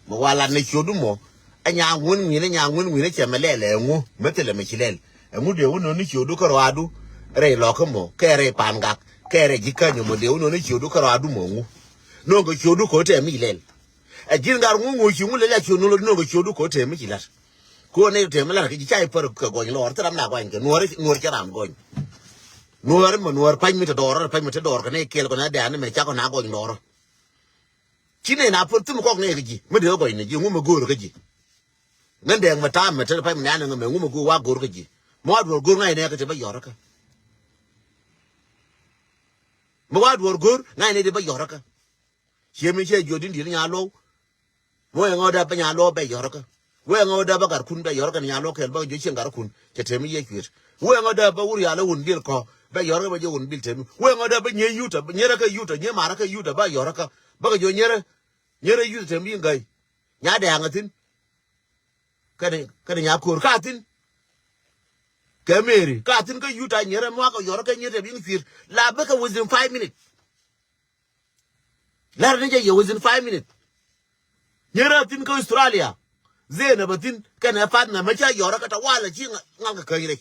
Mɛ walat ni ciötdu mɔ. Ɛ nyaŋ ŋuän ŋui̱n ɛ nyaŋ ŋuän ŋui̱n ɛ cɛ mɛ lɛl ɛ ŋu mi thilɛ mɛ ci lɛl. Ɛ ŋu dee wä nöni ciötdu kä rɔadu. Rɛy lɔkä mɔ kɛ rɛy pan gak kɛ rɛy ji̱ käny mɔ dee wä nöni ciötdu kä rɔadu mɔ ŋu. Nöŋ kɛ ciötdu kɛ wä tɛmɛ mi lɛl. Ɛ ji̱n gat ŋu ŋu ci ŋu lɛl a ciötdu lɔ nöŋ kɛ ciötdu kɛ wä tɛmɛ mi ci la̱t. Kɛ wä nɛy tɛmɛ la̱t kɛ ji̱ ca i̱ pär kɛ gɔny lɔɔr thil ram na gɔny kɛ nuɔr nuɔr cɛ ram gɔny. Nuäär mɛ nuäär pa̱ny mi te dɔɔrä, pa̱ny mi te dɔɔr kɛ nɛ kɛɛl kɛ nɛ dɛ̈ɛ̈n mɛ cakɔ na gɔny dɔɔrä. Ci nɛ na puɔth thim kɔk nɛ kɛ ji̱ mi dee gɔny nɛ ji̱ ŋu mɛ go̱o̱r kɛ ji̱. Ŋän dɛɛŋ mɛ ta̱a̱m mɛ te pa̱ny mi nɛ anɛ ŋä mɛ ŋu mɛ go̱o̱r wa go̱o̱r kɛ ji̱. Mɛ wa duɔ̱ɔ̱r go̱o̱r ŋa̱c nɛ kɛ te bä yɔrä kä. Mɛ wa duɔ̱ɔ̱r go̱o̱r ŋa̱c nɛ te bä yɔrä kä. Ciɛ mi ciɛ jiɔt in di̱t nya lo̱w. Wee ŋɔ dee bä nya lo̱o̱ bɛ yɔrkä. Wee ŋɔ dee bä garkun bɛ yɔrkä ni nya lo̱o̱ kɛɛl bä jiö cieŋ garkun cɛ tɛm i̱ yɛ cuet. Wee ŋɔ dee bä wur yalä wun bil kɔ bɛ yɔrkä bä jiö wun bil tɛm. Wee ŋɔ dee bä nyie yutä nyierä kä yutä nyie marä kä yutä bä yɔrkä bä kɛ jiö nyierä nyierä yutä tɛm i̱ ŋäy. Nya dɛɛŋä thi̱n. Kɛnɛ kɛnɛ nya ko̱r ka thi̱n. Kɛ meri ka thi̱n kä yutä nyierä muakä yɔrkä nyierä tɛm i̱ cuet la bä kɛ within five minutes. Lar ni jɛ yɛ within five minutes. Nyerä thi̱n kä Australia. Zenɛ bä thi̱n kɛnɛ partner mɛ ca yɔrä kä ta walɛ ci ŋal kɛ käny rɛc.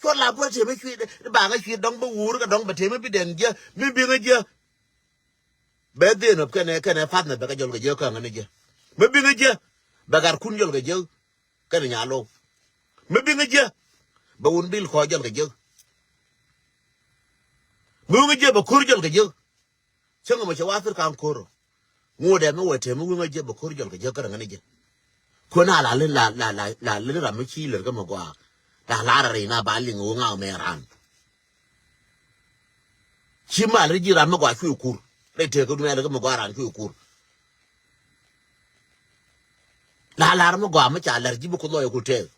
Cuɔt la buɔl tëmɛ cui̱ dɛ baŋä cui̱ dɔŋ bä wuur kɛ dɔŋ bä tëmɛ bi dɛn jiɛ mi biŋä jiɛ. Bɛ Zenɛ kɛnɛ kɛnɛ partner bɛ kɛ jɔl kɛ jiɛ käŋä ni jiɛ. Mi biŋä jiɛ bɛ garkun jɔl kɛ jiɛ. Kɛnɛ nya lo̱w. Mi biŋä jiɛ bɛ wun bil kɔ jɔl kɛ jiɛ. Mi wiŋä jiɛ bɛ ko̱r jɔl kɛ jiɛ. Cäŋ mɛ cɛ wathir ka̱n ko̱r. Ŋuudɛ mi wä tɛm mi wiŋä jiɛ bɛ ko̱r jɔl kɛ jiɛ kärɛ ŋäni jiɛ. Kuɛ na la lin la la la la lin ram mi ci lär kä mɛ gɔaa. La la rɛy na ba liŋ wiŋä mɛ ran. Ci mal ri ji̱ ram mi gɔaa cuɛ kur. Rɛy tëë kä duŋ ɛn kä mi gɔaa ran cuɛ kur. La lar mi gɔaa mi ca lär ji̱ bi kuth lɔc ku tëë.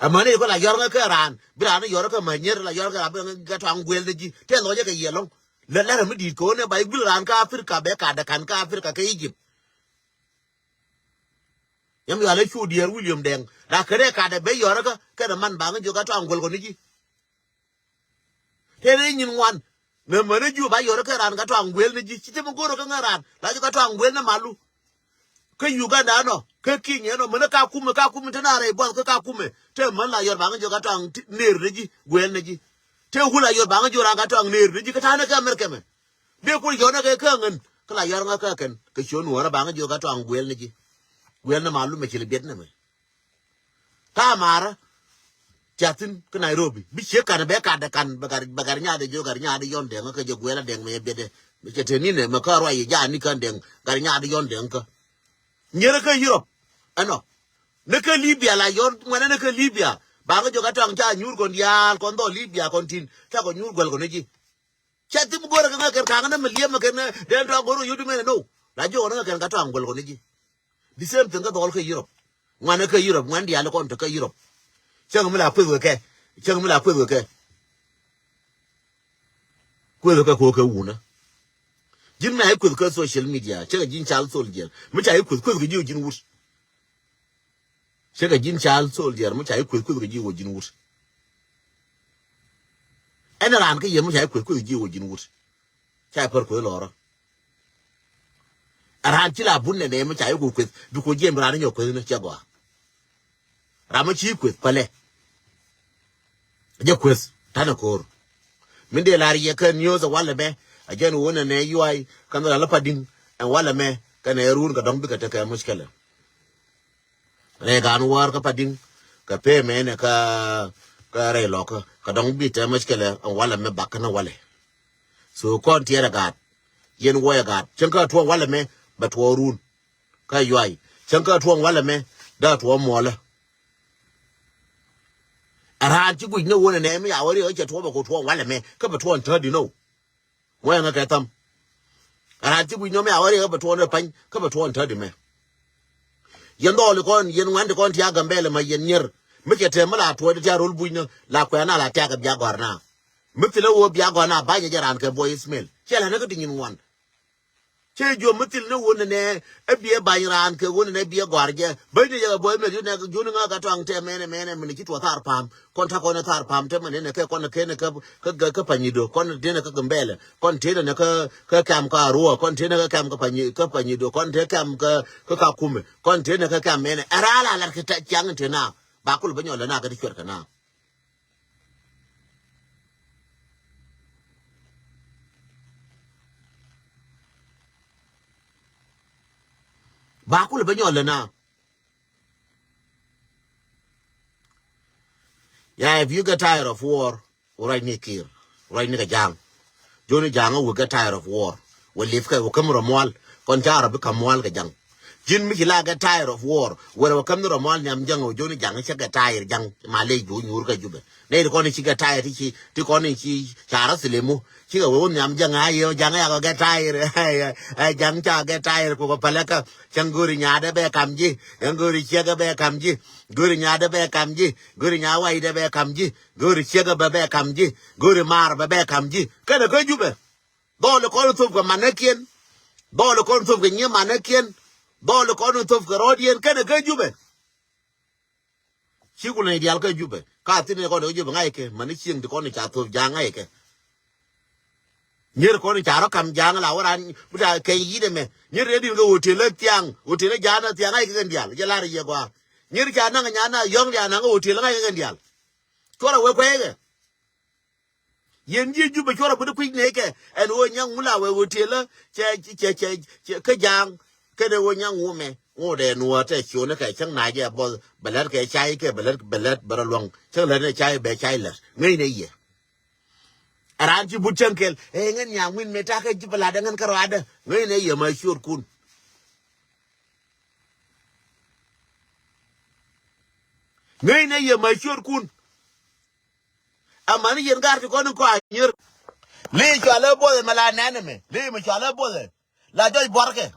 Amäni kɔ la yɔr ŋä kɛ raan bi raan yɔr kɛ mä nyer la yɔr kɛ raan bi ŋä kɛ tɔaŋ guel ni ji̱ tëë lɔcɛ kɛ yɛ lɔŋ. Lɛ lär mi di̱i̱t kɛ wä nɛ ba i̱ guil raan kä Africa bɛ kadɛ kan kä Africa kɛ Egypt. Yam yɔalɛ cu diɛɛr William Dɛŋ la kɛ rɛ kadɛ bɛ yɔr kä kɛ rɛ man ba ŋä jiök kɛ tɔaŋ guel kɔ ni ji̱. Tëë rɛy nyin ŋuan. Mɛ mäni jiu ba yɔr kä raan kä tɔaŋ guel ni ji̱ ci te mi go̱o̱r kä ŋä raan la ji̱ kä tɔaŋ guel ni malu. Kä Uganda nɔ kä Kenya nɔ mäni ka kumɛ ka kumɛ te na rɛy buɔth kä ka kumɛ te män la yɔr ba ŋä jiök kä tɔaŋ ner ni ji̱ guel ni ji̱. Te wul la yɔr ba ŋä jiök raan kä tɔaŋ ner ni ji̱ kä ta̱a̱ ni kä America mɛ. Dee kul yɔr ni kɛ kä ŋän kä la yɔr ŋä kä kɛn kɛ ciö nuɔ̱ɔ̱rä ba ŋä jiök kä tɔaŋ guel ni ji̱. Guel ni malu mɛ ci li biɛt ni mɛ. Ka marä. Tia thi̱n kä Nairobi bi ciek kan bɛ kat kan bɛ gat bɛ gat nyath jiök gat nyath yɔn dɛŋ kä jɛ guɛl a dɛŋ mɛ yɛ biɛt dɛ. Mɛ cɛ te ni nɛ mɛ kä ruac yɛ jaat ni kän dɛŋ gat nyath yɔn dɛŋ kä. Nyerä kä Europe ɛnɔ. Ni kä Libya la yɔn ŋuɛnɛ ni kä Libya. Ba kä jiök a tɔaŋ ca nyuur kɔn diaal kɔn dhɔl Libya kɔn tin ca kɔn nyuur guɛl kɔn ni ji̱. Cɛ thim go̱rɛ kɛ ŋäkɛn ka̱ŋ nä mi liɛm kɛn nä den tɔ̱ go̱r kɛ yut mɛn no. La jiök kɔn ŋäkɛn ka tɔ̱ aŋ guɛl kɔn ji̱. The same thing kä dhɔl kä Europe. Ŋuan kä Europe ŋuan diaal kɔn te kä Europe. Cäŋ mi la kueth kɛ kɛ cäŋ mi la kueth kɛ kɛ. Kueth kɛ kɛ kɛ wunä. Ji̱n mi a i̱ kueth kä social media cäŋ ji̱n cal soldier mi ca i̱ kueth kueth kɛ ji̱ ji̱n wut. Cɛ kɛ ji̱n cal soldier mi ca i̱ kueth kueth kɛ ji̱ wä ji̱n wut. Ɛn raan kä yɛ mi ca i̱ kueth kueth ji̱ wä ji̱n wut. Ca i̱ pär kueth lɔrä. Ɛ raan ci la bun nɛ nɛ mi ca i̱ ku kueth bi ku jiɛn bi raan inyɔ kueth ni cɛ gɔaa. Ram mi ci kueth pälɛ. Jɛ kueth tanɛ ko̱r. Min dee lar yɛ kä news ɛ walɛ mɛ a jɛn wun ɛ nɛ yuay kä nɛ la lä padiŋ ɛ walɛ mɛ kä nɛ run kɛ dɔŋ bikɛ tekɛ muckɛlɛ. Rɛy gaan wäär kä padiŋ kɛ pee mɛ nɛ kä kä rɛy lɔkä kɛ dɔŋ bi tɛ muckɛlɛ ɛ walɛ mɛ bakä nɛ walɛ. So kɔn tiɛɛrɛ gaat yɛn wäyɛ gaat cäŋ kä tuɔɔŋ walɛ mɛ bɛ tuɔɔk run. Kä yuay cäŋ kä tuɔɔŋ walɛ mɛ daa tuɔɔk muɔlä. Ɛ raan ci guic ni wun ɛ nɛ mi ya wä riɛk ɛ cɛ tuɔɔk bɛ ku tuɔɔŋ walɛ mɛ kä bɛ tuɔɔŋ tädi now. Wee ŋä kɛ tham. Ɛ raan ci guic ni mi ya wä riɛk ɛ bɛ tuɔɔŋ rɛ pany kä bɛ tuɔɔŋ tädi mɛ. Yɛn dhɔɔli kɔn yɛn ŋuɛn ti kɔn ti a Gambɛlɛ ma yɛn nyier mi cɛ tɛm mi la tuɔɔk ti a rol buc ni la kuɛn a la tɛk ɛ bia gɔr na. Mi thilɛ wä bia gɔr na banyɛ jɛ raan kɛ buɔy Ismail cɛ lɛ ni kä ti nyin ŋuan. Cɛ jiɔ mi thil ni wun nɛ ɛ biɛ bany raan kɛ wun nɛ biɛ gɔar jɛ bäny ni jɛ kɛ buɔy mɛ jun nɛ jun ŋä kɛ tɔaŋ tɛ mɛnɛ mɛnɛ mi ni ci tuɔ thar pam kɔn ta kɔn thar pam tɛ mɛnɛ nɛ kɛ kɔn kɛ nɛ kɛ kɛ kɛ panyido kɔn tɛ nɛ kɛ Gambɛlɛ kɔn tɛ nɛ kɛ kɛ kɛm kɛ Arua kɔn tɛ nɛ kɛ kɛm kɛ panyi kɛ panyido kɔn tɛ kɛm kɛ kɛ Kakumɛ kɔn tɛ nɛ kɛ kɛm mɛnɛ ɛ raa la lat kɛ tɛ ciaŋ tɛ na ba kul bä nyɔl lɛ na kɛ ti cuɛt kɛ na. Ba kulɛ bä nyɔl lɛ na. Yeah, if you get tired of war, ruacni Kiir, ruacni kɛ Ja̱a̱ŋ. Joni Ja̱a̱ŋ, we get tired of war. We live kɛ, we käm rɔ mual. Kɔn ca rɔ bi käm mual kɛ Ja̱a̱ŋ. Ji̱n mi ci la get tired of war. Wɛrɛ we käm ni rɔ mual nhiam Ja̱a̱ŋ, we joni Ja̱a̱ŋ cɛ get tired Ja̱a̱ŋ. Ma lec bi wä nyuur kä Jubɛ. Nɛy ti kɔn ci get tired ti ci, ti kɔn ci ca rɔ thilimu. Cikɛ wee wä nhiam Ja̱a̱ŋ a yɛ Ja̱a̱ŋ a yakɔ get tired. Ɛ Ja̱a̱ŋ ca get tired kukɛ pälɛ kä. Cäŋ go̱ri nyaatdɛ bɛ kam ji̱. Cäŋ go̱ri ciɛkɛ bɛ kam ji̱. Go̱ri nyaatdɛ bɛ kam ji̱. Go̱ri nyaa waydɛ bɛ kam ji̱. Go̱ri ciɛkɛ bɛ bɛ kam ji̱. Go̱ri maar bɛ bɛ kam ji̱. Kɛnɛ kä Jubɛ. Dhɔl kɔn thop kɛ manäkiɛn. Dhɔl kɔn thop kɛ nyiɛ manäkiɛn. Dhɔl kɔn thop kɛ rɔɔdiɛn kɛnɛ kä Jubɛ. Ci ku leny diaal kä Jubɛ. Ka thin ni kɔn kä Jubɛ ŋa̱c kɛ. Mani cieŋ ti kɔn ca thop Ja̱a̱ŋ ŋa̱c kɛ. Nyier kɔn ca rɔ kam Ja̱a̱ŋ la wä ran. Bi ta kɛny yi̱t ɛmɛ. Nyier rɛy din kɛ hotel ɛ thiaŋ. Hotel ɛ Ja̱a̱ŋ ɛ thiaŋ ŋa̱c kɛ kɛn diaal. Jɛ lar yɛ gɔaa. Nyier ca naŋ nya na yɔ̱ŋ diaal naŋ kä hotel ŋa̱c kɛ kɛn diaal. Cuɔrɛ wee kuɛɛkɛ. Yɛn ji̱ Jubɛ cuɔrɛ bi di kui̱c nɛy kɛ ɛn ɣöö nyaŋ ŋu la wee hotel ɛ cɛ cɛ cɛ cɛ kä Ja̱a̱ŋ. Kɛnɛ ɣöö nyaŋ ŋu mɛ ŋu dɛ nuɔɔr tɛ ciöni kɛ cäŋ na jɛ buɔth bɛ lät kɛ cay kɛ bɛ lät bɛ lät bɛ rɔ luäŋ cäŋ lät ni cay bɛ cay lät ŋäcnɛ yɛ. Ɛ raan ci but cäŋ kɛl ɛ ŋän nyaŋ wi̱n mɛ ta̱kɛ ji̱ bɛ latdɛ ŋän kä rɔaadä ŋäcnɛ yɛ ma ciötkun. Ŋäcnɛ yɛ ma ciötkun. Amäni yɛn gar ti kɔn in kɔaŋ nyier. Li cualɛ both ɛmɛ la nɛn ɛmɛ li mɛ cualɛ both ɛ la jɔc buarkɛ.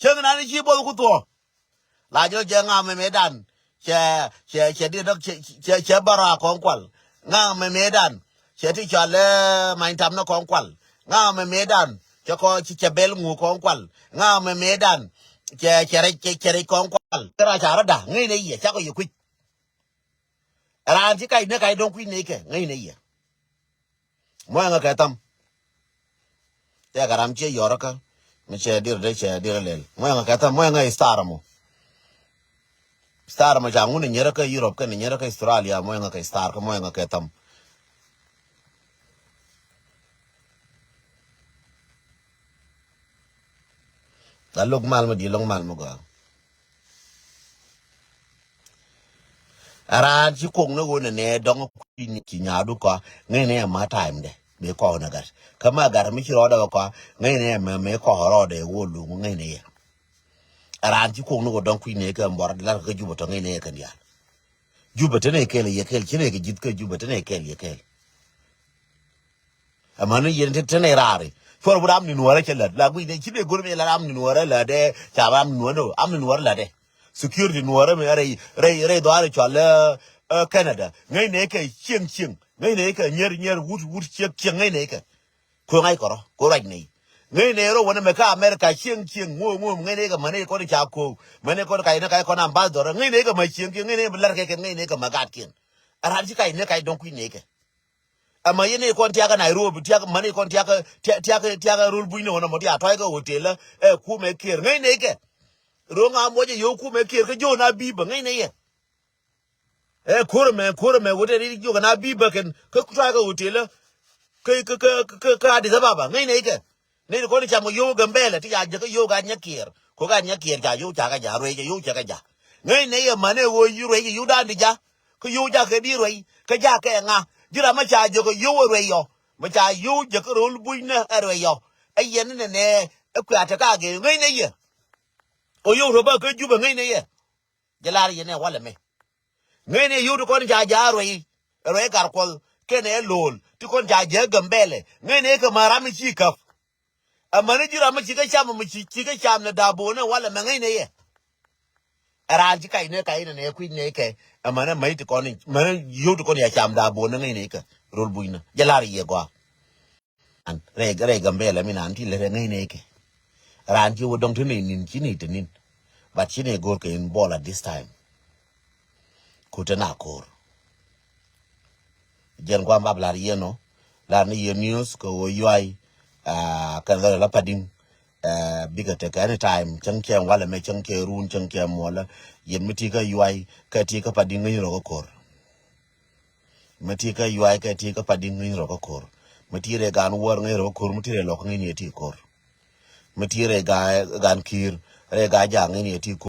Cäŋ nan ci both ku thuɔ̱ɔ̱. La jɔc jɛ ŋa̱a̱m ɛmɛ dan cɛ cɛ cɛ diet dɔk cɛ cɛ cɛ bära kɔn kual. Ŋa̱a̱m ɛmɛ dan cɛ ti cualɛ many tam ni kɔn kual. Ŋa̱a̱m ɛmɛ dan cɛ kɔ cɛ bɛl ŋu kɔn kual. Ŋa̱a̱m ɛmɛ dan cɛ cɛ rɛc cɛ rɛc kɔn kual. Kɛ ra ca rɔ da̱ ŋäcnɛ yɛ cakɔ yɛ kui̱c. Raan ci kac ni kac dɔ̱ŋ kui̱ ni kɛ ŋäcnɛ yɛ. Muɔ̱ŋ ɛ kɛ tham. Tɛkɛ ram ciɛ yɔrä kä mi cɛ dir dee cɛ dir lɛl muɔ̱ŋ ɛ kɛ tham muɔ̱ŋ ɛ star mɔ. Star mɔ ca ŋun ɛ nyerä kä Europe kɛn ɛ nyerä kä Australia muɔ̱ŋ ɛ kɛ star kä muɔ̱ŋ ɛ kɛ tham. La lok mal mi di lok mal mi gɔaa. A raan ci kok ni ɣöö nɛ nɛ dɔŋ kui̱ ni ci nyaadu kɔ ŋäcnɛ ɛ ma time dɛ. Bɛ kɔk ni gat kä ma gat mi ci rɔɔdɛ kɔ ŋäcnɛ ɛ mɛ mɛ kɔk rɔɔdɛ ɣöö luŋ ŋäcnɛ yɛ. A raan ci kok ni ɣöö dɔŋ kui̱ ni kɛ mbɔr lat kä Jubɛ tɔ ŋäcnɛ yɛ kɛn diaal. Jubɛ tenɛ kɛl yɛ kɛl ci nɛ kɛ ji̱th kä Jubɛ tenɛ kɛl yɛ kɛl. Amäni yɛn te tenɛ raari cuɔr bi ram ni nuɔrɛ cɛ lät la guic dee ci dee go̱r mi la ram ni nuɔrɛ lät dee ca ram ni nuɔrɛ ram ni nuɔrɛ lät dee. Security nuɔrɛ mi rɛy rɛy rɛy dhɔaari cual ɛ Canada ŋäcnɛ kɛ cieŋ cieŋ ŋäcnɛ kɛ nyier nyier wut wut ciek ciek ŋäcnɛ kɛ. Kueŋ ay kɔrɔ ko ruac nɛy. Ŋäcnɛ rɔ wänɛ mɛ kä America cieŋ cieŋ ŋuɔ ŋuɔ ŋäcnɛ kɛ mäni kɔn ca ko̱o̱k mäni kɔn kac ni kac kɔn ambassador ŋäcnɛ kɛ mä cieŋ kiɛn ŋäcnɛ bi lär kɛ kɛ ŋäcnɛ kɛ mä gat kiɛn. A ran ci kac ni kac dɔ̱ŋ kui̱ nɛy kɛ. Ama yɛn i̱ kɔn tiakä Nairobi tiakä mani kɔn tiakä tiakä tiakä rol buny ni ɣɔn amɔ ti a tɔy kä hotel ɛ kumɛ kier ŋäcnɛ kɛ. Ro̱ŋ a muɔcɛ yio̱w kumɛ kier kä John Abiba ŋäcnɛ yɛ. Ɛ ko̱r ɛmɛ ko̱r ɛmɛ wot ɛ ri jiök ɛn Abiba kɛn kä tɔy kä hotel kä kä kä kä Addis Ababa ŋäcnɛ kɛ. Ni kɔn cam kɛ yio̱w Gambɛlɛ ti ca jäk kä yio̱w gat nyɛ kier ko gat nyɛ kier ca yio̱w ca kä ja ruec ca yio̱w ca kä ja. Ŋäcnɛ yɛ mani ɛ ɣöö ruec ca yio̱w dan di ja. Kä yio̱w jakä di ruɛy kä jakä ɛ ŋa ji̱ ram mi ca jɛ kɛ yio̱w ɛ ruɛy ɔ mi ca yio̱w jɛ kä ro̱l bucnä ɛ ruɛy ɔ. Ɛ yɛn ni nɛ nɛ ɛ kuɛ a te ka gɛ ŋäcnɛ yɛ. Ɔ yio̱w rɔ bä kä Jubɛ ŋäcnɛ yɛ. Jɛ lar yɛn ɛ walɛ mɛ ŋäcnɛ yio̱w ti kɔn ca jɛ a ruɛy ɛ ruɛy gar kuɔth kɛnɛ ɛ lo̱o̱l ti kɔn ca jɛ ɛ Gambɛlɛ ŋäcnɛ yɛ kɛ ma ram mi ci käp. Amäni ji̱ ram mi ci kä cam mi ci ci kä cam ni da̱a̱ bo̱o̱nɛ walɛ mɛ ŋäcnɛ yɛ. Ɛ raan ci kac ni kac ni nɛ kui̱c ni kɛ. Amäni mäc ti kɔn ni mäni yio̱w ti kɔn ya cam da̱a̱ bo̱o̱nɛ ŋäcnɛ kɛ. Rol bucnä jɛ la̱r yɛ gɔaa. An rɛy rɛy Gambɛlɛ mi naan ti lɛ rɛ ŋäcnɛ kɛ. Raan ci wä dɔŋ ti ni nin ci ni ti nin. But ci ni go̱r kɛ in bɔl at this time. Kut te na ko̱r. Jɛn guam bap lar yɛn ɔ lar ni yɛn news kɛ ɣöö yuay. Kɛn dhɔl la Padiŋ. Bikɛ tek any time cäŋ cɛ walɛ mɛ cäŋ cɛ run cäŋ cɛ muɔlä. Yɛn mi ti kä yuay kɛ ti kä Padiŋ ŋäc rɔ kä ko̱r. Mi ti kä yuay kɛ ti kä Padiŋ ŋäc rɔ kä ko̱r. Mi ti rɛ gan wäär ŋäc rɔ kä ko̱r mi ti rɛ lɔk ŋäc ni ɛ ti ko̱r. Mi ti rɛ gan ki̱i̱r rɛ gan jaak ŋäc ni ɛ ti ko̱r.